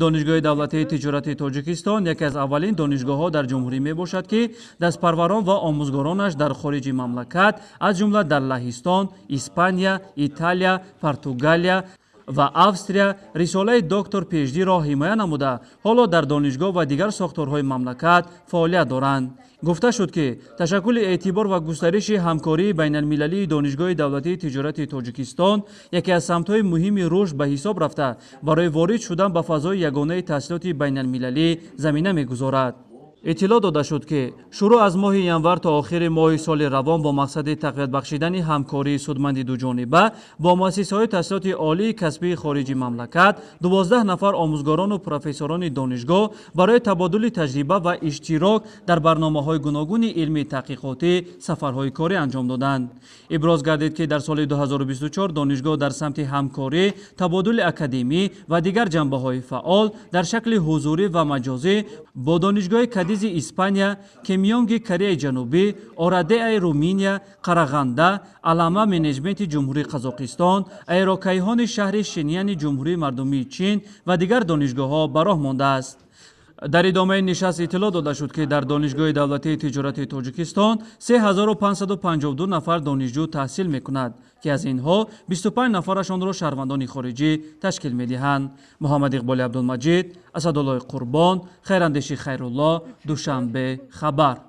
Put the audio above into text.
Донишгоҳи давлатии тиҷорати Тоҷикистон яке аз аввалин донишгоҳҳо дар ҷумҳурӣ мебошад, ки дастпарварон ва омӯзгоронаш дар хориҷи мамлакат, аз ҷумла дар Лаҳистон, Испания, Италия, Португалия ва Австрия рисолаи доктор PhD-ро ҳимоя намуда, ҳоло дар донишгоҳ ва дигар сохторҳои мамлакат фаъолият доранд. Гуфта шуд, ки ташаккули эътибор ва густариши ҳамкории байналмилалии Донишгоҳи давлатии тиҷорати Тоҷикистон яке аз самтҳои муҳими рушд ба ҳисоб рафта, барои ворид шудан ба фазои ягонаи таҳсилоти байналмилалӣ замина мегузорад. Иттилоъ дода шуд, ки шурӯъ аз моҳи январ то охири моҳи соли равон бо мақсади тақвият бахшидани ҳамкории судманди дуҷониба бо муассисаҳои таҳсилоти олии касбии хориҷи мамлакат 12 нафар омӯзгорону профессорони донишгоҳ барои табодули таҷриба ва иштирок дар барномаҳои гуногуни илмии таҳқиқотӣ сафарҳои корӣ анҷом доданд. Иброз гардид, ки дар соли 2024 донишгоҳ дар самти ҳамкорӣ, табодули академӣ ва дигар ҷанбаҳои фаъол дар шакли ҳузурӣ ва маҷозӣ бо донишгоҳи Кадизи Испания, Кемёнги Кореяи Ҷанубӣ, Орадеаи Руминия, Қарағанда, Алама менеҷменти Ҷумҳурии Қазоқистон, Аэрокайҳони шаҳри Шеняни Ҷумҳурии Мардумии Чин ва дигар донишгоҳҳо ба роҳ мондааст. Дар идомаи нишаст иттилоъ дода шуд, ки дар Донишгоҳи давлатии тиҷорати Тоҷикистон 3552 нафар донишҷӯ таҳсил мекунад, ки аз инҳо 25 нафарашонро шаҳрвандони хориҷӣ ташкил медиҳанд. Муҳаммад Иқболи Абдулмаҷид, Асадуллои Қурбон, Хайрандеши Хайрулло, Душанбе, хабар.